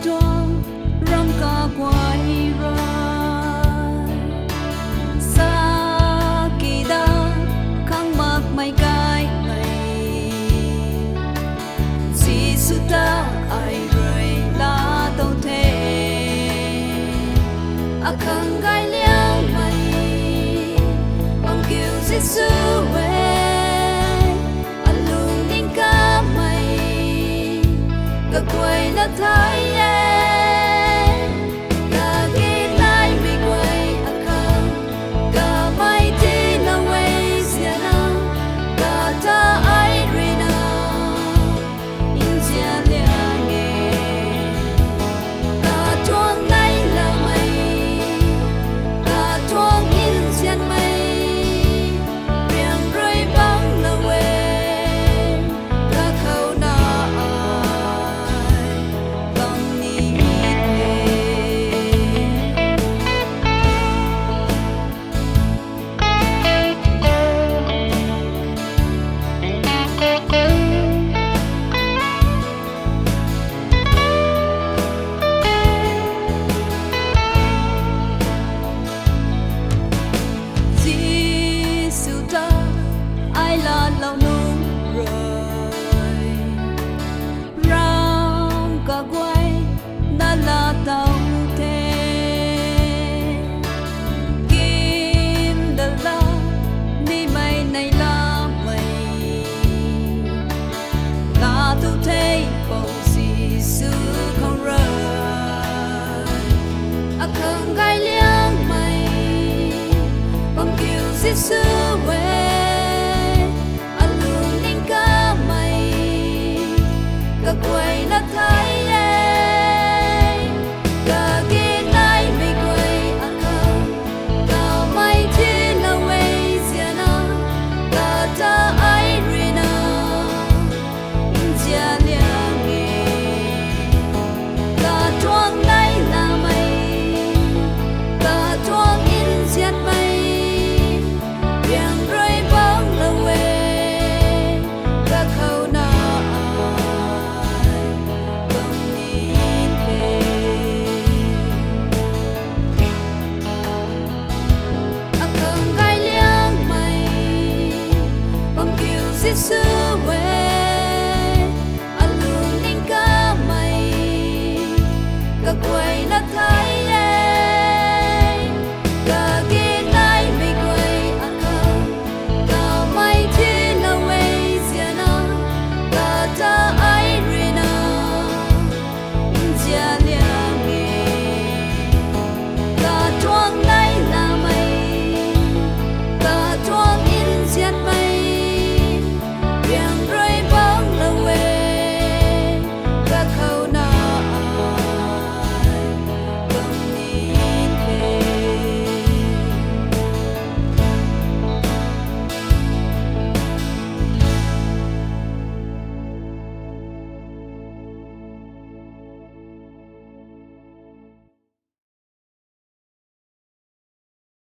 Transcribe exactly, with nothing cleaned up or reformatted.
tuang ram kaguay ra. Sa kida khang makmei gaymei, Jisu ta ai rui laa tow the. Akhang gay liangmei, Bangkiu Jisu e, alungning kamei, kaguayna thei e. Kage naimei guay akhang, kamei tina e ziana, kata ai ruina nzian liang e. Katuang nai lamei, katuang nzianmei, riang rui bang na e, kakhou na ai bang ni the. Jisu ta ai laalou nunc rui, ram kaguay na laa tow the. Kim dala nimei nai lamei, laa tow the pou Jisu khou rui. Akhang gay liangmei, Bangkiu Jisu